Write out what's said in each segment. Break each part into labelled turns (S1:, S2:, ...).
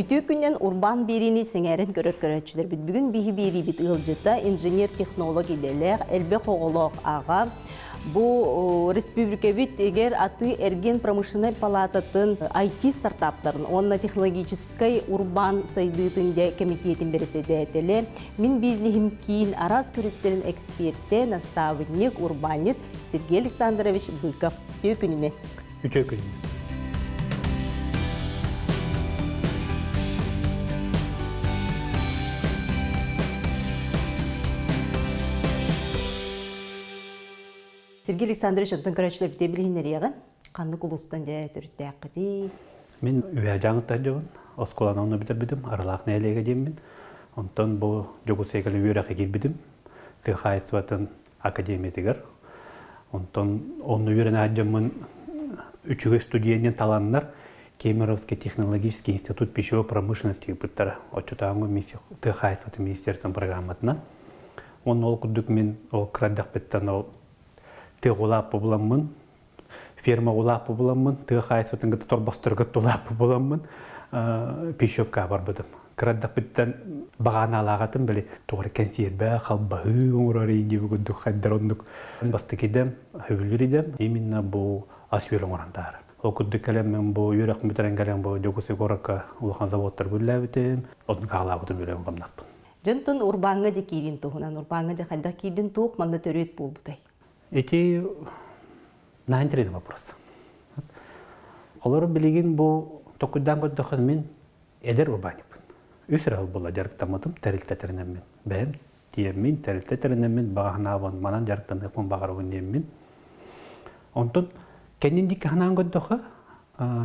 S1: Үтүө күннэн урбаан биэриини сэҥээрэн көрөр көрөөччүлэрбит. Бүгүн биһи биэриибит ыалдьыта инженер-технолог идэлээх, элбэх оҕолоох аҕа. Бу республикабит эгер атыы эргиэн промышленнай палататын IT стартаптарын уонна технологическай урбаан сайдыытын дэ кэмитиэтин бэрэссэдээтэлэ, Мин бизнеһим киин араас күрэстэрин экспертэ, настаабынньык, урбаанньыт Сергей Александрович Быков. Үтүө күнүнэн.
S2: Үтүө күнүнэн.
S1: Сергей Александрович, онтон көрөөччүлэр бите билиһиннэриэҕин. Ханнык улуустан дьэ төрүттээххитий?
S2: Мин Үһээдьааҥыттан дьобун, оскуоланы онно бүтэрбитим, Арылаах нэһилиэгэ диэммин. Онтон бу Дьокуускайга үөрэххэ киирбитим, тыа хаһаайыстыбатын академиятыгар. Онтон онно үөрэнэ дьоммун үчүгэй студенин таланнар Кемеровский технологический институт пищевой промышленности ыыппыттара. Оччотооҕу тыа хаһаайыстыбатын министерствотын программатынан. Онно ол курдук мин ол кыра эрдэхпиттэн ол тыа улааппы буламмын, ферма улааппы буламмын, тыа хаһаайыстыбатын кытта торбосторго тулааппы буламмын пищевка барбытым. Кыра эрдэхпиттэн баҕаанаалаах били туох эрэ кэнсиэрбэ, халбаһыы оҥорор диэби курдук хайдар оннук бастакы идэм, сөбүлүүр идэм именно бу ас-үөл оҥорон таһаарар. Ол курдук кэлэммин бу үөрэхпин бүтэрэн кэлэн бу Дьокуускай куоракка улахан заводтарга үлэлээбитим, оннук аҕалаабытым үлэм хамнаспын.
S1: Дьонтон урбааҥҥа дьэ киирин туһунан, урбааҥҥа дьэ хайдах киирдин туох манна төрүөт буолбутай?
S2: Ити наһаа интересный вопрос. Олор билигин бу токуйдаан көрдөххө мин эдэр урбаанньыкпын. Үс эрэ була дьарыктаммытым тэрилтэ тэринэммин. Бэйэм тиэммин, тэрилтэ тэринэммин, баҕаһынаабын, манан дьарыктаныахпын баҕарабын диэммин. Онтон кэннин дикки ханаан көрдөххө,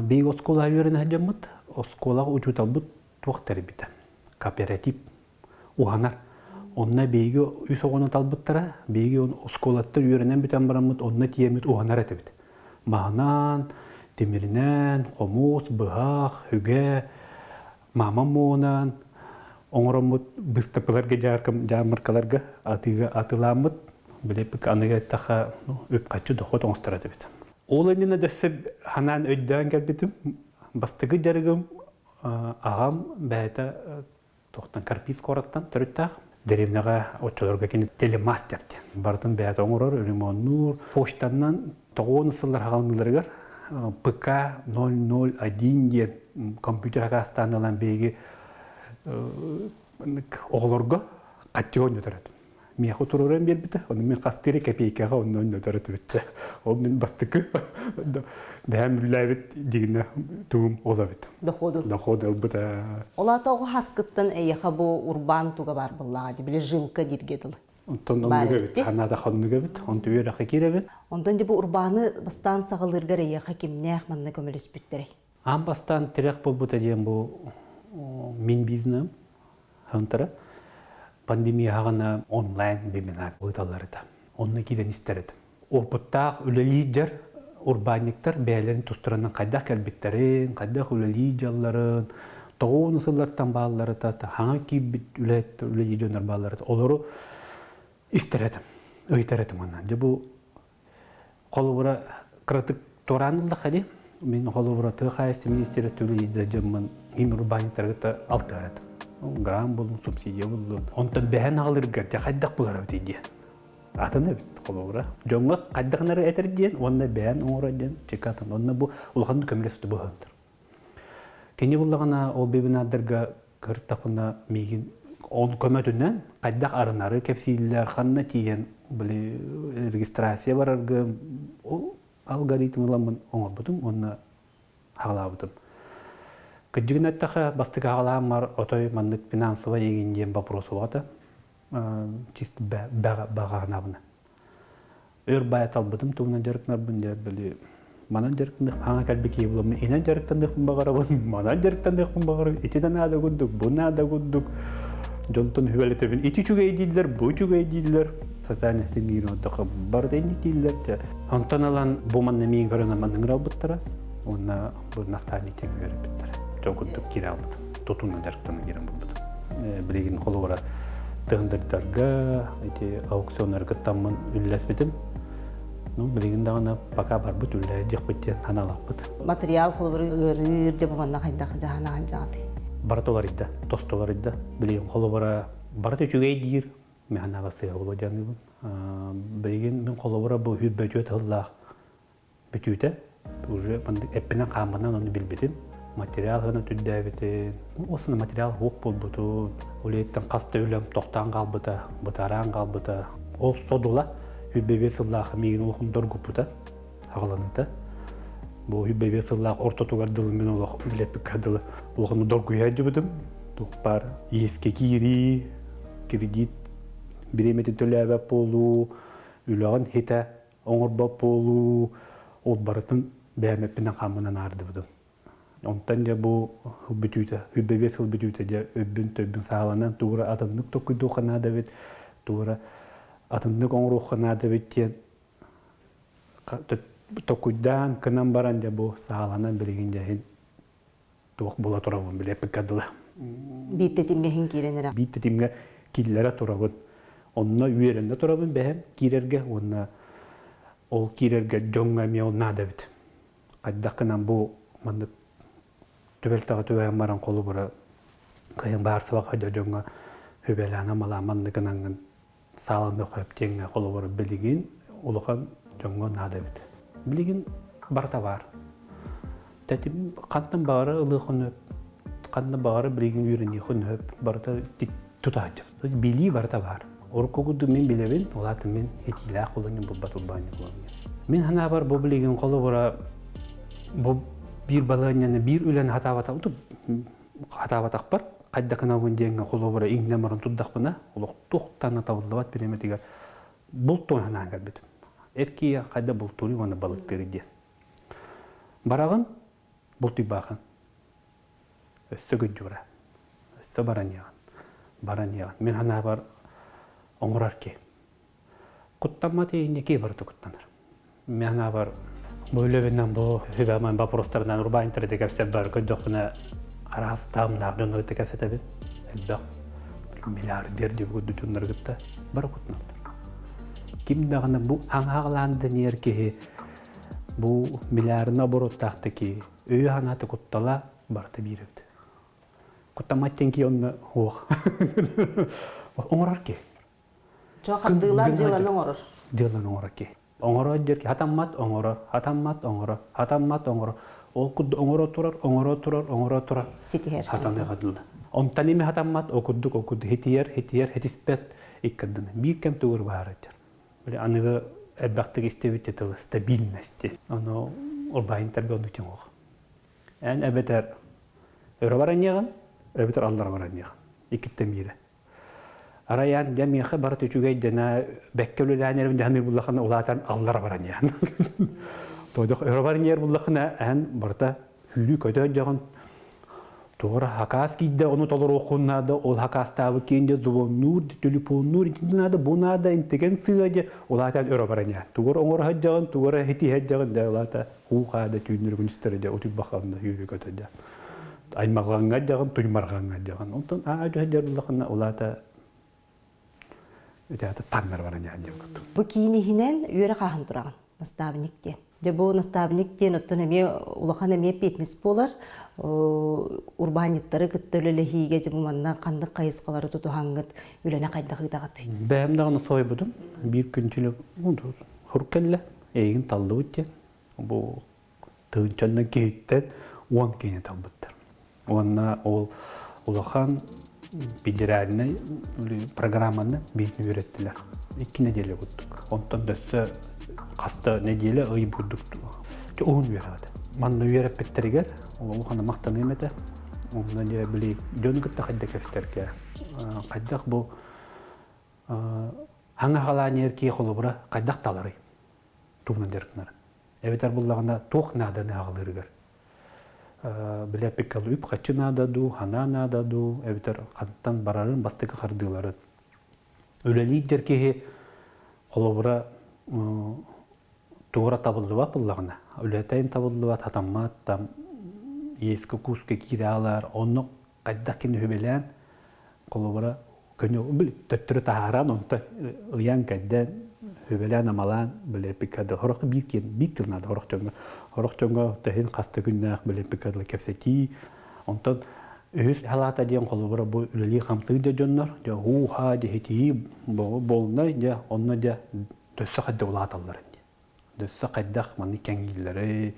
S2: биһиги оскуолаҕа үөрэнэ сылдьаммыт, оскуолаҕа учууталбыт туох тэрийбитэ. Кооператив уһанар. Онно биһиги үс оҕону талбыттара. Биһиги оскуолаттан үөрэнэн бүтэн бараммыт онно тиийэммит уһанар этибит. Маһынан, тимиринэн, хомус, быһах, үгэ, маама муонан оҥороммут быыстапкаларга дьаармаркаларга атыыга атыылааммыт билэппик аныгы эттэххэ үп-харчы дохуот оҥостор этибит. Ол иннинэ дөссө ханаан өйдөөн кэлбитим. Бастакы дьарыгым аҕам бэйэтэ туохтан Карпис куораттан төрүттээх. Дэриэбинэҕэ оччолорго кини телемастер диэн барытын бэйэтэ оҥорор, ремоннуур. Почтанан тоҕуон сыллар хаҕалыныыларыгар ПК 001 диэн компьютер акаастаан ылан биһиги оҕолорго хаччыга ойнотор этим. Миэхэ туруоран биэрбитэ, ону мин хастыыры кэпиэйкэҕэ онно ойнотор этибит. Ол мин бастакы бэйэм үллээбит дигинэ тугум ол эбит.
S1: Доходу.
S2: Доход ылбыта.
S1: Ол аата оҕо хаскыттан эйиэхэ бу урбаан туга баар буоллаҕа дии, били жилка дииргэ дылы.
S2: Онтон оннук эбит, ханаата хоннук эбит, онту үөрэххэ киирэбит.
S1: Онтон дьэ бу урбааны бастаан саҕалыыргар эйиэхэ кимнээх манна көмөлөспүттэрэй?
S2: Аан бастаан тирэх буолбута диэн бу мин бизнем хантара пандемия хаҕана онлайн вебинар ыыталлар этэ. Онно киирэн истэр этим. Опыттаах үлэлии дьар урбаанньыктар бэйэлэрин тустарынан хайдах кэлбиттэрин, хайдах үлэлии дьалларын, тоҕуон сыллартан баалларыта, хаҥа киирбит үлэһиттэр үлэлии дьоннор баалларыта олору истэр этим, ыйытар этим онно. Дьэ бу холобура кыратык туораан ыллахха дии, мин холобура тыа хаһаайыстыба министиэрэ үлэлиир дьоммун им урбаанньыктары кытта алтыһар этим. Грант буллун, субсидия буллун. Онтон бэһэн аҕалырга дьэ хайдах булар эбитий диэн. Атын эбит холобура. Дьоҥҥо хайдах гынары этэр диэн уонна бэйэн оҥорор диэн чека атын. Онно бу улахан көмөлөстө быһыынтыр. Кини буллаҕына ол вебинардарга кыртахпына миигин ол көмөтүнэн хайдах арынары кэпсииллэр, ханна тиийэн били регистрация барарга ол алгоритм ыламмын оҥорбутум уонна хаҕалаабытым. Кырдьыгын эттэххэ, бастакы хаҕалааммар отой маннык финансовай игин диэн вопрос уоҕата чисто баҕаанабына. Өр баайа талбытым тугунан дьарыктанарбын диэн били манан дьарыктаныах хаҥа кэлбит киһи буламмын инэн дьарыктаныахпын баҕарабын, манан дьарыктаныахпын баҕарабын, ити да наада курдук, бу наада курдук. Дьонтон үһүөлэтэбин ити үчүгэй дииллэр, бу үчүгэй дииллэр. Социальный ситимниир онтоха барыта инник дииллэр. Онтон ылан бу манна миин көрөн манна ыҥыралбыттара уонна бу наставник диэн үөрэппиттэрэ. Дьон курдук киирэ албытым. Тутунан дьарыктанан киирэн булбутум. Билигин холобура тыһындардарга ити аукционнары кыттаммын үллэспитим. Ну, билигин даҕаны пока барбыт үллэһэ диэхпит диэн санаалаахпыт.
S1: Материал холобура ыарыыр дьэ бу манна хайдах дьаһанаан дьаҕатый?
S2: Барыта уларыйда, тосту уларыйда. Билигин холобура барыта үчүгэй диир, мин санаабар сыыһа буолуо диэн Билигин мин холобура бу 24 сыллаах бүтүүтэ уже эппинэн хааммынан ону билбитим. Материал гына түрдээбитин, осына материал хуох буолбутун, улиттан хас да үлэм тохтоон хаалбыта, бытараан хаалбыта. Ол содула 25 сыллаах миигин улахан доргуппута, аҕаланыыта. Бу 25 сыллаах ортотугар дылы мин олох билэппиккэ дылы улахан доргуйа дьыбытым. Туох баар иэскэ киирии, кредит бириэмэтин төлөөбөт буолуу, үлэҕин хитэ оҥорбот буолуу, ол барытын бэйэм эппинэн хааммынан аардыбытым. Онтон дьэ бу сыл бүтүүтэ, 25 сыл бүтүүтэ дьэ өйбүн-төйбүн сааланан тугура атыннык токуйдуохха наада эбит, тугура атыннык оҥоруохха наада эбит диэн токуйдаан кынан баран дьэ бу сааланан билигин дьэ иһин туох була турабын билэппиккэ дылы.
S1: Биир тэтимҥэ иһин киирэн эрэ.
S2: Биир тэтимҥэ киллэрэ турабын. Онно үөрэнэ турабын бэһэм киирэргэ уонна ол киирэргэ дьоҥҥо эмиэ ол наада эбит. Хайдах гынан бу маннык түбэлтэҕэ түбэһэн баран холобура кыайан баарсыбах хайда дьоҥҥо хүбэлээн амалаан маннык гынаҥҥын сааланы хөп диэҥҥэ холобура билигин улахан дьоҥҥо наада эбит. Билигин барыта баар. Тэтим хантан баҕара ылыаххын сөп, ханна баҕара билигин үөрэниэххин сөп, барыта тутааччы. Билии барыта баар. Урукку курдук мин билэбин, ол аата мин этиилээх буолан булбат урбаанньа буолан. Мин санаабар бу билигин холобура бу биир балаһыанньаны биир үлэни хатаабатах хатаабатахпар хайда гынабын диэҥҥэ холобура иҥнэн баран турдахпына олох туохтан табыллыбат бириэмэтигэр бултуон санаан кэлбитим. Эр киһи хайда бултууруй уонна балыктыырый диэн. Бараҕын бултуйбаахын. Өссө күддьүбүрэ. Өссө баран иэҕин. Баран иэҕин. Мин санаабар оҥорор киһи. Куттаммат инники барыта куттанар. Мин санаабар бу үлэбинэн бу хүбэмэн вопростарынан урбаан интернетте кэпсэтэр бар көрдөхпүнэ араас таһымнаах дьоннору кытта кэпсэтэбин. Элбэх миллиардер диэбит курдук дьоннору кытта бары куттаналлар. Ким даҕаны бу аҥааҕалаан даниэр киһи бу миллиардына обороттаах киһи өйө-санаата куттала барыта биир эбит. Куттаммат диэн киһи онно суох. Оҥорор киһи.
S1: Чо хардыылаах дьыаланы оҥорор.
S2: Дьыаланы оҥорор киһи. Оҥорор диир киһи хатаммат оҥорор, хатаммат оҥорор, хатаммат оҥорор. Ол курдук оҥоро турар, оҥоро турар, оҥоро турар.
S1: Ситиһэр.
S2: Хатаныаха дылы. Онтон ими хатаммат, ол курдук, ол курдук хитийэр, хитийэр, хитиспэт иккардына. Биир кэм тугур баара этэр. Били аныгы элбэхтик истибит тылы стабильность. Ону урбаайын тарга ону тиҥох. Эн эбэтэр өрө бараньыаҕын, эбэтэр аллара бараньыаҕын. Иккиттэн биирэ. Арай дьэ миэхэ барыт үчүгэй дьэна бэккэ үлэлээн эрим дьаһаныы буллахына улаатан аллара бараньыаҕын. Тоодох өрө бараньыар буллахына эн барыта сүүрүү көтө дьаҕын туора хакаас киирдэ ону толоруоххун наада ол хакаастаабыт киин дьэ звоннуур телефоннуур итини наада бу наада интиген сыа дьэ улаатан өрө бараньыаҕын тугар оҥоро сылдьаҕын тугара хитиһэ сылдьаҕын дьэ улаата уу-хаа да түүннэр күнүстэрэ дьэ утуйбаххына сүүрүү көтө дьэ аймалҕаҥҥа дьаҕын туймарҕаҥҥа дьаҕын онтон аа дьэ дьарыллахына улаата итаата таннар баран дьаан диэн куттум
S1: Бу киин иһинэн үөрэх ааһан тураҕын наставник диэн. Дьэ бу наставник диэн оттон эмиэ улахан эмиэ эппиэтинэс буолар. Урбаанньыттары кытта үлэлэһиигэ дьэ бу манна ханнык хайысхалары тутуһаҥҥыт үлэни хайдах ыытаҕытый?
S2: Бэйэм даҕаны сойбутум. Биир күн хур кэллэ. Эйигин таллыбыт диэн. Бу тыһыынчаннан киһиттэн 10 киһини талбыттар. Уонна ол улахан федеральнай программаны биирин үөрэттилэр. 2 неделя курдук. Онтон дөссө хаста неделя ый бурдук уһун үөрэҕэ. Манна үөрэппиттэригэр улахан махтаныым этэ. Онно дьэ били дьону кытта хайда кэпсэтэргэ хайдах бу хаҥа халааньыр кии холобура хайдах таларый тугунан дьарыктанарын. Эбэтэр буллаҕына туох нааданы аҕалыырыгар. Билэппиккэ үп-харчы наада дуу, ханаа наада дуу, эбэтэр хантан барарын бастакы хардыыларын. Үлэлиир киһи холобура туора табыллыбат буллаҕына, үлэтин табыллыбат, хатаммат, там иэскэ-кууска киирэ алар, онно хайдах кини үбэлээн холобура көнө төттөрү таһааран онтон ыйан кэрдэн үбэлээн-амалаан билэппиккэ хорох биир киэн биир тыл наада хорох дьоҥҥо хорох дьоҥҥо тэһин хаста күннээх билэппиккэ кэпсэтии онтон Үһүс халаата диэн холобура бу үлэлии хамсыы дьэ дьоннор, дьэ һуу-һаа дьэ болнай дьэ онно дьэ төссө хайда улааталлар диэн. Дөссө хайдах маннык кэҥииллэрэй,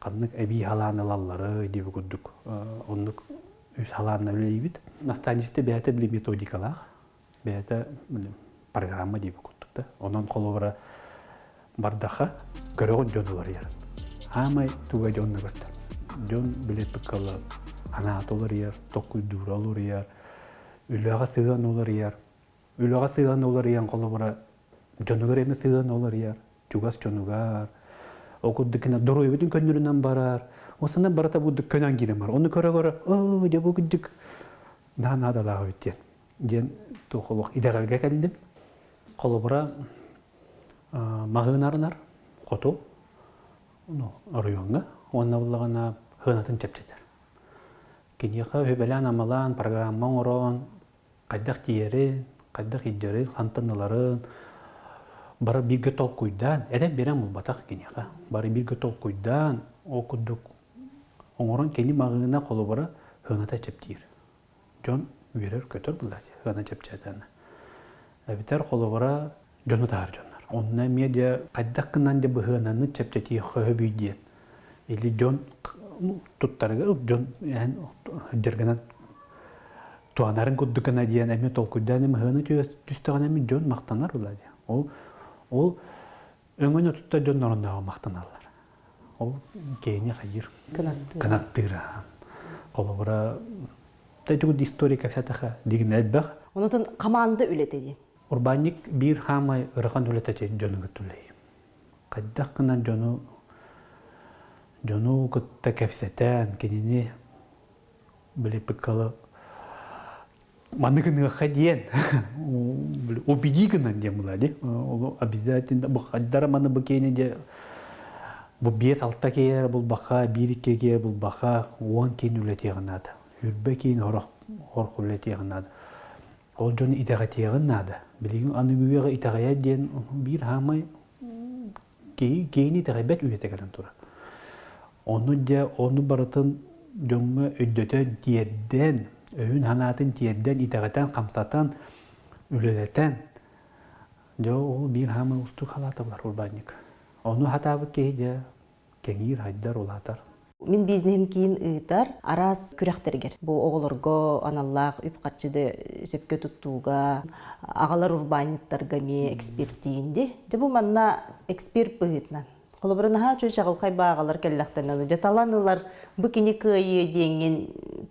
S2: ханнык эбии халаан ылалларый диэби курдук оннук үс халаанна үлэлиибит. Наставничество бэйэтэ били методикалаах, бэйэтэ программа диэби курдук да. Онон холобура бардаха көрөҕүн дьон уларыйар. Аамай туга дьонно көстөр. Дьон билэппит кылы анаата уларыйар, токкуйдуура уларыйар, үлэҕэ сыһыан уларыйар. Үлэҕэ сыһыан уларыйан холобура дьонугар эмэ сыһыан уларыйар, чугас дьонугар. Ол курдук кина доруобуйатын көннөрүнэн барар. Осана барыта бурдук көнөн киирэн бар. Ону көрө-көрө, оо, дьэ бу кырдьык наһаа наадалаах эбит диэн. Диэн туох олох идэҕэлгэ кэллим. Холобура, маҕыын арынар, хоту, оройуоҥҥа уонна буллаҕына сыанатын чэпчэтэр. Киниэхэ үбэлээн-амалаан, программа оҥорон, хайдах тиийэрин, хайдах илдьэрин, хантан ыларын бары бииргэ толкуйдаан, этэн биэрэн булбатах киниэхэ. Бары бииргэ толкуйдаан, ол курдук оҥорон кини маҕыына холобура сыаната чэпчиир. Дьон үөрэр-көтөр булла дии, сыана чэпчээтэ. Эбэтэр холобура дьону таһар дьоннор. Онно эмиэ дьэ хайдах гынан дьэ быһыананы чэпчэтии хөһөбүй диэн. Или дьон туттарыгар дьон эн дьаргынан туанарын курдук гына диэн эмиэ толкуйдаан эми ыһыаны түстэҕинэ эми дьон махтанар була дии. Ол ол өҥөнө тутта дьонноруннааҕы махтаналлар. Ол киһини хайыыр. Кынаттыыр. Холобура, тэтигут история кэпсэтэхэ дигин элбэх.
S1: Онотон команда үлэтэ диэн.
S2: Урбаанньык биир хаамай ырахан үлэтэ дьону кытта үлэлиир. Хайдах гынан дьону дьону кытта кэпсэтэн, кинини били пыккалы манны гыныахха диэн убеди гынан диэн була ди ол обязательно бу хайдара маны бу киэни де бу 5-6 киһи булбаха 1-2 киһи булбаха 10 киин үлэтиэҕин наада үрбэ киин хорох хорох үлэтиэҕин наада ол дьону итэҕэтиэҕин наада билигин аныгы үйэҕэ итэҕэйэ диэн биир хаамай киһи киһини итэҕэйбэт үйэтэ кэлэн турар Ону дьэ, ону барытын дьоҥҥо өйдөтөн, тиэрдэн, өйүн-санаатын тиэрдэн, итэҕэтэн, хамсатан, үлэлэтэн, дьэ ол биир хаамыы уустук халаата булар урбаанньык. Ону хатаабыт киһи дьэ кэҥиир, хайдар, улаатар.
S1: Мин бизнеһим киин ыытар араас күрэхтэригэр бу оҕолорго аналлаах үп-харчы да сөпкө туттууга, аҕалар урбаанньыттарга эмиэ экспертиин ди. Дьэ бу манна эксперт быһыытынан Холобура, наһаа үчүгэй чаҕылхай бааҕалар кэллэхтэринэ, дьэ талан ылар бу кини кыайыа диэҥҥин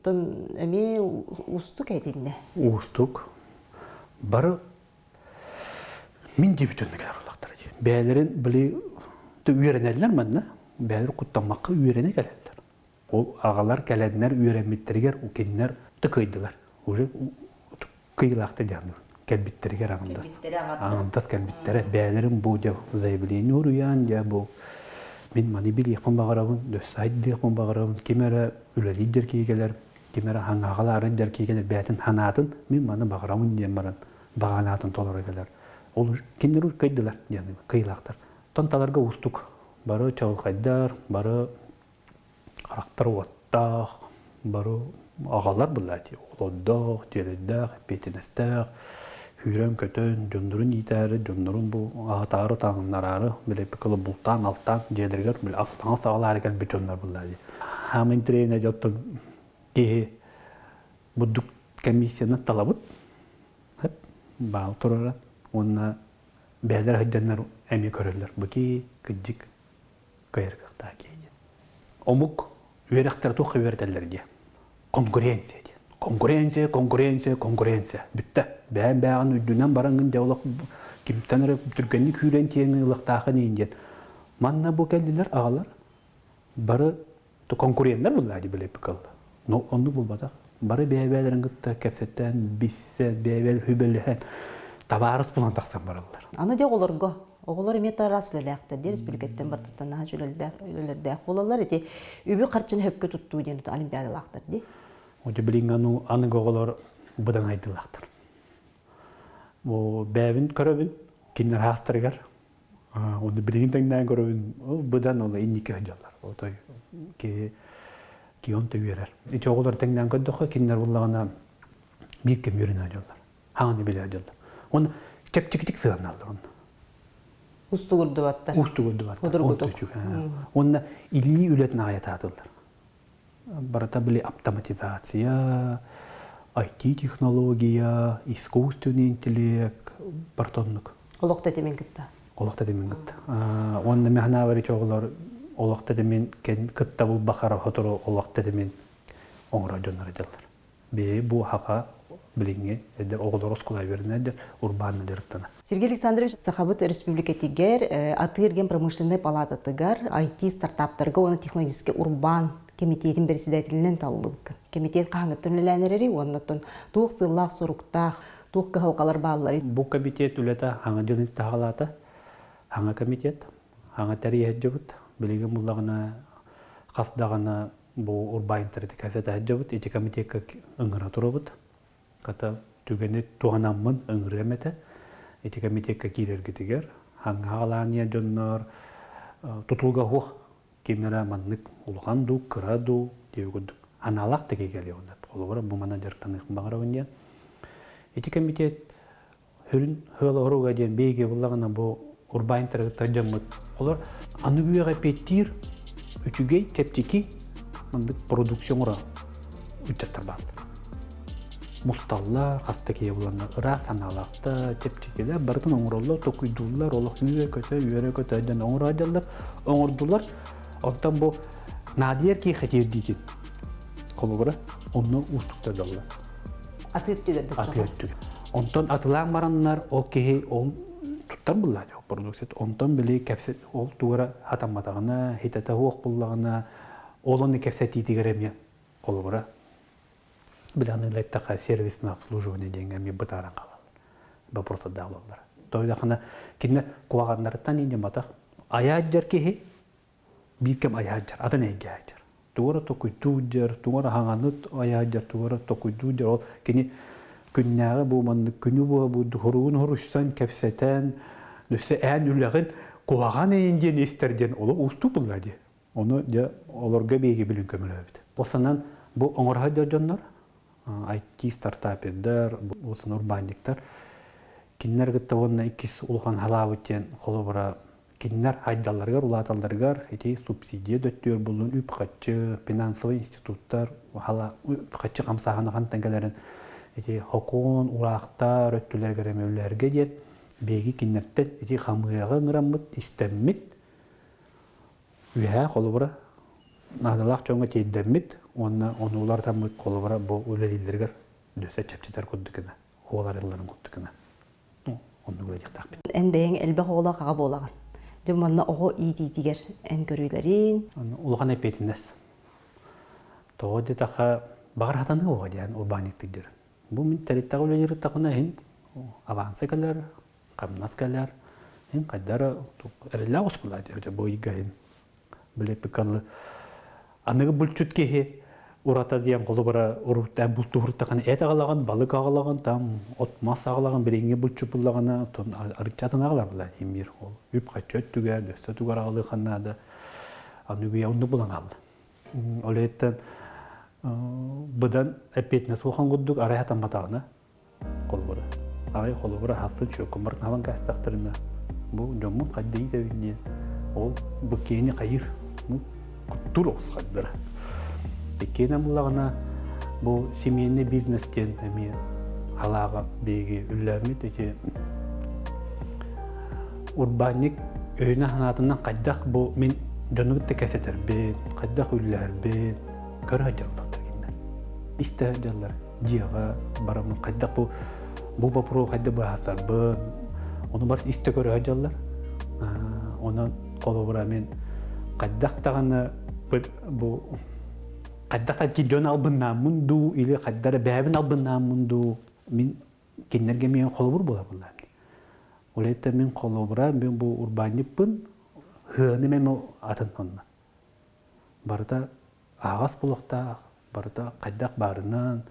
S1: тон эмиэ уустук этиннэ.
S2: Уустук. Бары мин диэбит онно кэлэр буоллахтара дии. Бэйэлэрин били үөрэнэллэр манна. Бэйэлэр куттаммакка үөрэнэ кэлэллэр. Ол аҕалар кэлэннэр үөрэммиттэригэр кинилэр кыайдылар. Уже кыйылаахта диэн кэлбиттэригэр аҥардас. Аҥардас кэлбиттэрэ. Бэйэлэрин бу дьэ заявление уруйаан дьэ бу мин маны билиэхпин баҕарабын, өссө айдыахпын баҕарабын, ким эрэ үлэлиир дьэр кэлэр, ким эрэ хаҥаҕалаарын дьэр кэлэр бэйэтин ханаатын мин маны баҕарабын диэн баран баҕанаатын толоро кэлэр. Ол кинилэр кыйдылар диэн кыйылаахтар. Тон таларга уустук. Бары чаҕылхайдар, бары харахтар уоттаах, бары аҕалар былаати оҕолордоох, дьиэлэрдээх, эппиэтинэстээх, сүүрэн-көтөн, дьоннорун иитээри, дьоннорун бу аһатаары, таҥыннараары, били кылы бултаан-алтаан дьиэлэригэр били ас-таҥас аҕалаары кэлбит дьоннор былаати. Хаамын тренер дьоттон киһи бурдук комиссияны талабыт, баал турара уонна бэйэлэр сылдьаннар эмиэ көрөллөр. Бу киһи кырдьык кыайар кыахтаах киһи диэн. Омук үөрэхтэрэ туохха үөрэтэллэр диye. Конкуренция диэн. Конкуренция, конкуренция, конкуренция. Бүттэ. Бэйэн бэйэҕин үрдүнэн бараҥҥын дьэ олох кимтэн эрэ түргэнник күүрэн тиэҥҥин ылыахтааххын иһин диэн. Манна бу кэллилэр аҕалар бары конкуреннар буллаа дии билэппикалла. Но оннук булбатах. Бары бэйэ-бэйэлэрин кытта кэпсэтэн, билсэн, бэйэ-бэйэлэрин хүбэлэһэн, табаарыс булан тахсан бараллар.
S1: Аны дьэ оҕолорго Оҕолор эмиэ араас үлэлээхтэр диэн республикаттан бартыттан наһаа үлэлэрдээх буолаллар. Ити үбү-харчыны сөпкө туттуу диэн олимпиадалаахтар дии.
S2: Ити билиҥҥи аныгы оҕолор быдан айдылаахтар. Бу бэйэбин көрөбүн, кинилэр хаастарыгар Оны билигин тэҥнээн көрөбүн, быдан ол инники сылдьаллар. Отой киһи Кион үөрэр. Ити оҕолор тэҥнээн көрдөххө, кинилэр буллаҕына биир кэм үөрэнэ дьоллор. Хаҥаны билэ дьоллор. Оны чэпчэкитик сыһыанналлар онно.
S1: Устугурдубаттар.
S2: Устугурдубаттар. Онно илии үлэтин аҕайатаатылар. Барыта били автоматизация, IT-технология, искусственный интеллект бартоннук.
S1: Олох тэтимин кытта.
S2: Олох тэтимин кытта. Уонна механа бар оҕолор олох тэтимин кытта булбахара хотору олох тэтимин оҥоро дьоннор дьаллар. Бии бу хака билиҥҥи эдэр оҕолор оскуола үөрэнэр урбаанна дьарыктана.
S1: Сергей Александрович Сахабыт Республикатыгар атыы-эргиэн промышленнай палататыгар IT стартаптарга уонна технологическай урбаан кэмитиэтин председателинэн талыллыбыккын. Кэмитиэт хаһааҥҥыттан үлэлээн эрэри уонна оттон туох сыаллаах-соруктаах, туох кыһалҕалар баалларый?
S2: Бу комитет үлэтэ хаҥа дьылын таһалаата. Хаҥа комитет, хаҥа тэрийэ дьыбыт. Билигин буллаҕына хас даҕаны бу урбаан интернети кэпсэтэ сылдьабыт. Ити комитекка ыҥыра турабыт. Хата түгэни туһанаммын ыҥырыам этэ. Ити комитекка киирэргитигэр хаҥаҕалаан дьоннор тутулга суох ким эрэ маннык улахан дуу, кыра дуу диэби курдук аналаах да кэлиэ онно. Холобура бу манан дьарыктаныахпын баҕарабын диэн. Ити комитет Хүрүн ыал оруга диэн биһиги буллаҕына бу урбаан тарыгыттар дьоммут. Олор аныгы үйэҕэ эппиэттиир үчүгэй, чэпчэки маннык продукция оҥоро ыччаттар бааллар. Мусталлар, хаста киһи буланнар ыраас санаалаахтар, чэпчэкилэр барытын оҥороллор, токуйдууллар, олох үөрэ-көтө, үөрэ-көтө дьон оҥоро дьаллар, оҥордулар. Оттон бу наадыйар киһи хэтиэрдиитин холобура онно уустуктардаллар.
S1: Атыы өттүгэр да
S2: Атыы өттүгэр. Онтон атылаан бараннар ол киһи ол туттар буллаа ол продукция. Онтон били кэпсэт ол тугара хатамматаҕына, хитэтэ суох буллаҕына, ол ону кэпсэтиитигэр эмиэ холобура били аныылайтаха сервисное обслуживание диэҥҥэ эмиэ бытааран хаалаллар. Вопрос даалаллар. Тойлахына кинилэр куһаҕаннарыттан иинньаматах айаадьар киһи биир кэм айаадьар, атын эйгэ айаадьар. Тугу эрэ токуйдуу дьэр, тугу эрэ хаҥаны айаадьар, тугу эрэ токуйдуу дьэр. Ол кини күннээҕи бу маннык күнү буола бу хоругун хоруйсан, кэпсэтэн, өссө ээн үлэҕин куһаҕан эйин диэн истэр диэн олох уустук булла дии. Ону дьэ олорго биһиги билин көмөлөөбүт. Осанан бу оҥоро сылдьар дьоннор, IT стартапердар, уосан урбаанньыктар кинилэр кытта уонна иккис улахан халаабыт диэн холобура кинилэр хайдалларыгар, улааталларыгар ити субсидия да өттүгэр буллун үп-харчы, финансовай институттар үп-харчы хамсааһына хантан кэлэрин ити хокуон, ураахтар өттүлэригэр эмэ диэн биһиги кинилэртэн ити хамыыһыйаҕа ыҥыраммыт, истэммит, үөһээ холобура наадалаах дьоҥҥо тиэрдэммит уонна ону уларытаммыт холобура бу үлэлииллэригэр дөссө чэпчэтэр курдук гына, хуоларылларын курдук гына. Оннук үлэлиэхтээхпит.
S1: Эн бэйэҥ элбэх оҕолоох аҕа буолаҕын. Дьэ манна оҕо иитиитигэр эн көрүүлэриҥ.
S2: Улахан эппиэтинэс. Тоҕо диэтэххэ, баҕар хатаныы оҕо диэн урбаанньыктык диир. Бу мин тэрилтэҕэ үлэлиир ырыттахпына иһин аванса кэлэр, хамнас кэлэр, иһин хайдара эрэллээх оспулаа диэбитэ бу ыйга иһин. Били пикалы аныгы булчут киһи урата диэн холобура уруттан бултуһуртахына эт аҕалаҕын, балык аҕалаҕын, там от мас аҕалаҕын, билиҥҥи булчут буллаҕына, тон арыччатын аҕалар тимир ол үп хаччы өттүгэр, дөссө тугар аҕалыахха наада. Аныгы оннук булан хаалла. Ол иһиттэн быдан эппиэтинэс суохан курдук арай хатамматаҕына холобура. Арай холобура хассын чүөккүн бартын каастахтарына бу дьоммун хайда иитэбин диэн ол бу киэни хайыр ну куттуур оҕус хайдара. Иккиэнэ буллаҕына бу семейный бизнес диэн эмиэ халааҕа биһиги үллээммит ити урбаанньык өйүнэн санаатынан хайдах бу мин дьону кытта кэпсэтэрбин, хайдах үллэһэрбин көрө сылдьаллар кинилэр. Истэ сылдьаллар дьиэҕэ бараммын хайдах бу бу боппуруоһу хайдах быһаарсарбын ону барыт истэ көрө сылдьаллар. Онон холобура мин хайдах даҕаны бу хайдах да дьон албыннааммын дуу или хайдах эрэ бэйэбин албыннааммын дуу мин кинилэргэ миэн холобур буолабын. Ол иһиттэн мин холобура мин бу урбаанньыппын ыаны мен атын онно. Барыта аһаҕас буолуохтаах, барыта хайдах баарынан,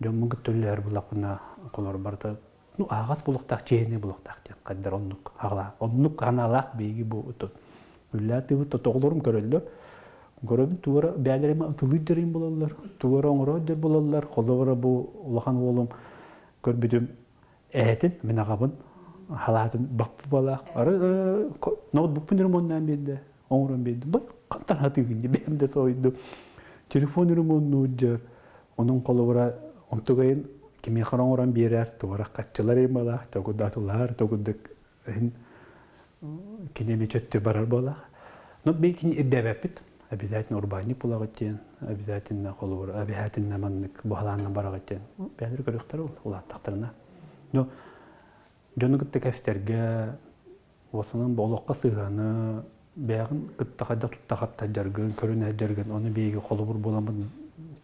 S2: дьоммун кытта үлэлэһэр буллахпына, холобур барыта ну аһаҕас буолуохтаах, чиэһинэй буолуохтаах диэн хайдар оннук аҕалаах, оннук аналаах биһиги бу үлэлээтибит, тоҕолорум көрөллөр. Көрөбүн тугара бээлэрим атылыыр дьарыйым булаллар, тугара оҥорор дьар булаллар. Холобура бу улахан уолум көрбүтүм эһэтин, мин аҕабын халаатын баппы балаах. Ары ноутбукпун ремонтнаан биэрдэ, оҥорон биэрдим. Бай хантан хатыыгын дии бэйэм да соһуйдум. Телефон ремоннуур дьар. Онон холобура онтугайын кимиэхэ оҥорон биэрэр, тугара хаччылар ыймалаах, тогурдатылар, тогурдук кини эмиэ чөттү барар буолаах. Но би кини ирдээбэппит. Обязательно урбаанньык булаҕыт диэн, обязательно холобур, обязательно маннык буһалаанна бараҕыт диэн. Бэйэлэр көрүөхтэрэ улааттахтарына. Но дьону кытта кэпсэтэргэ, уосанан бу олоххо сыһыаны, бэйэҕин кытта хайдах тутта-хапта дьаргын, көрүнэ дьаргын, ону биһиги холобур буоламмыт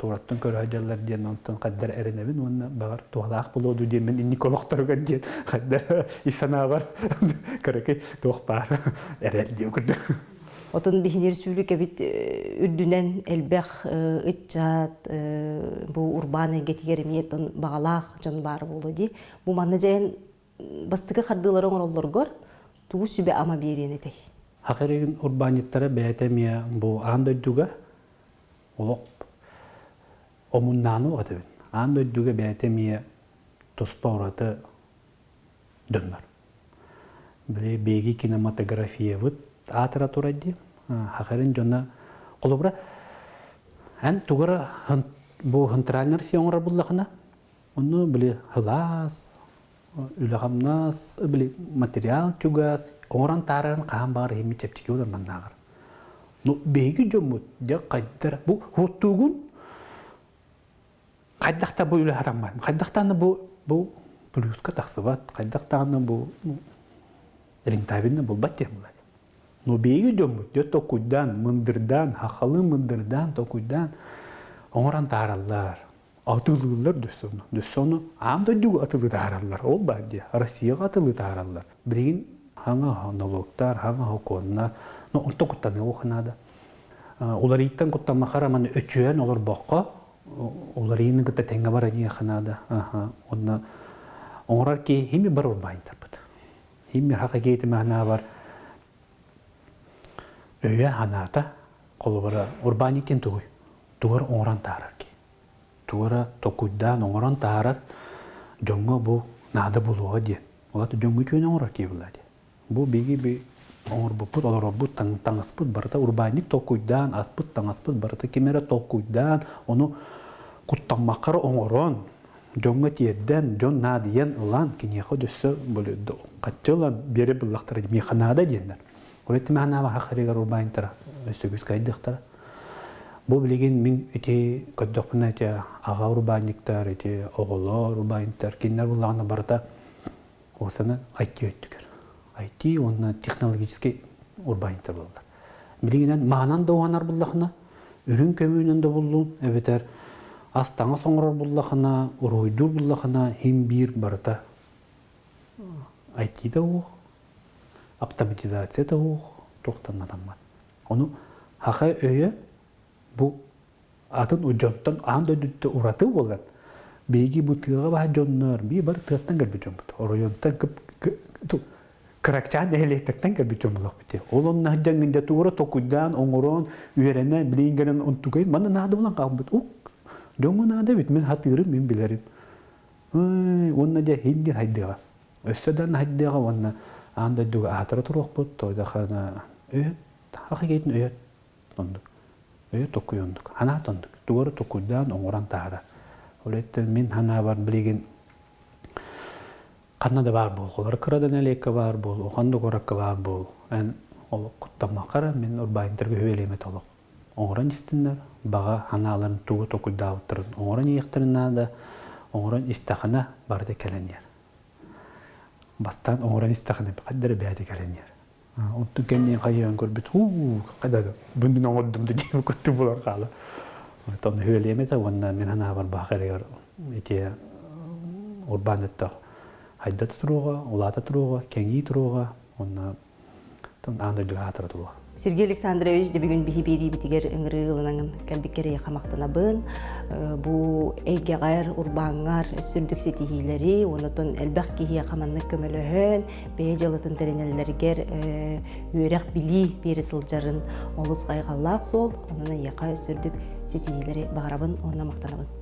S2: туораттан көрө сылдьаллар диэн онтон хайдар эрэнэбин уонна баҕар туһалаах буолуо дуу диэн инник олохторугар диэн хайдар ис санаабар кыракый туох баар эрэл диэн курдук.
S1: Отон биһиги республикабыт үрдүнэн элбэх ыччат бу урбаан эйгэтигэр эмиэ баҕалаах дьон баар буолуо дии. Бу манна дьайан бастакы хардыылары оҥороллоргор тугу сүбэ-ама биэриэн этэй?
S2: Хахырыгын урбаанньыттара бэйэтэ эмиэ бу аан дойдуга олох омуннааны оҕотобун. Аан дойдуга бэйэтэ эмиэ туспа ураты дьоннор. Били биһиги кинематографиябыт аатыра турар дии. Хахырын дьоно холобура эн тугара бу хынтырааннар си оҥорор буллахына онно били хылаас үлэ-хамнас, били материал чугас, оҥорон таарарын хаһан баҕар иһиммит чэпчэки буолар маннааҕар. Ну, биһиги дьоммут дьэ хайдар бу хуоттуугун хайдах да бу үлэ хатаммат, хайдах даҕаны бу бу плюска тахсыбат, хайдах даҕаны бу рентабельно булбат диэн буолар. Но биһиги дьоммут дьэ токуйдаан, мындырдаан, хахалы мындырдаан, токуйдаан оҥорон таараллар. Атылыыллар дөссө Дөссө ону аан дойдуга атылыы таһаараллар. Ол баар дии. Россияҕа атылыы таһаараллар. Билигин хаҥа нолуоктар, хаҥа хокуоннар, но онто куттаныа наада. Уларыйыттан куттаммахара маны өчүөн олорбокко уларыйыны кытта тэҥҥэ бараниаха наада. Онно оҥорор киһи хими бар урбаанньытарбыт. Хими хака киһитимэ бар өйө ханаата холобура урбаанньык диэн тугуй? Тугар оҥорон таһаарар киһи. Тугара токуйдаан оҥорон таһаарар дьоҥҥо бу наада буолуоҕа диэн. Ол аата дьоҥҥо үтүөнү оҥорор киһи буолла диэн. Бу биһиги би оҥорбуппут, олорорбут, таҥаспыт барыта урбаанньык толкуйдаан, аспыт таҥаспыт барыта ким эрэ толкуйдаан, ону куттаммакка эрэ оҥорон, дьоҥҥо тиэрдэн, дьон наадыйан ылан, киниэхэ өссө хаччы ылан биэрэ буллахтара миэхэ наада диэннэр. Ол этимэхнаава хахарыгар урбаанньыктара өссө күүскэ айдыахтара. Бу билигин мин ити көрдөхпүнэ ити аҕа урбаанньыктар, ити оҕолор урбаанньыктар кинилэр буллаҕына барыта уосана IT өттүгэр. IT уонна технологическай урбаанньыктар буолаллар. Билигинэн маанан да уһанар буллахына, үрүҥ көмүүнэн да буллун, эбэтэр ас таҥас оҥорор буллахына, уруһуйдуур буллахына хим биир барыта IT да уох, автоматизация да уох, туохтан натаммат. Ону хаха өйө бу атын дьонтон аан дойдуттан ураты буолан биһиги бу тыаҕа баһа дьоннор бии бары тыаттан кэлбит дьоммут оройуонтан кыракчаан нэһилиэктэртэн кэлбит дьон буолуохпут ол онно сылдьаҥҥын дьэ туора токуйдаан оҥорон үөрэнэн билигин кэлэн онтукай манна наада булан хаалбыт ук дьоҥҥо наада эбит мин хатыырым мин билэрим уонна дьэ иһин хайдыаҕа өссө да хайдыаҕа уонна аан дойдуга аатыра туруохпут тойдахана өйөт хахыгейтин өйөт оннук өйө токуй оннук ханаат оннук тугары токуйдаан оҥорон таһара ол эттэн мин ханаабар билигин ханна да баар буол холор кыра да нэлекке баар буол охан да куоракка баар буол эн олох куттаммаккара мин урбаанньыттарга үһүөлээмэ толох оҥорон истиннэр баҕа ханааларын тугу токуйдаабыттарын оҥорон иһиэхтэрин наада оҥорон истэхинэ барыта кэлэн иһэр бастаан оҥорон истэхинэ хайдара бэйэтэ кэлэн иһэр Онтун кэнниин хайыан көрбүт уу хайда бу мин оҥордум да диэн кутту булан хаала. Оттон үһүөлиэм этэ уонна мин санаабар баах эригэр ити урбаан өттөх хайда туруоҕа, улаата туруоҕа, кэҥии туруоҕа уонна аан дойдуга аатыра туруоҕа.
S1: Сергей Александрович бүгүн биһи биэриибитигэр ыҥырыы ылынан кэлбиккэр эйиэхэ махтанабын. Бу эйгэҕэр, урбааҥҥар өссө үрдүк ситиһиилэри, онотон элбэх киһиэхэ маннык көмөлөһөн, бэйэ дьыалатын тэринэллэригэр үөрэх билии биэрэ сылдьарын олус хайҕаллаах суол. Онон эйиэхэ өссө үрдүк ситиһиилэри баҕарабын уонна махтанабын.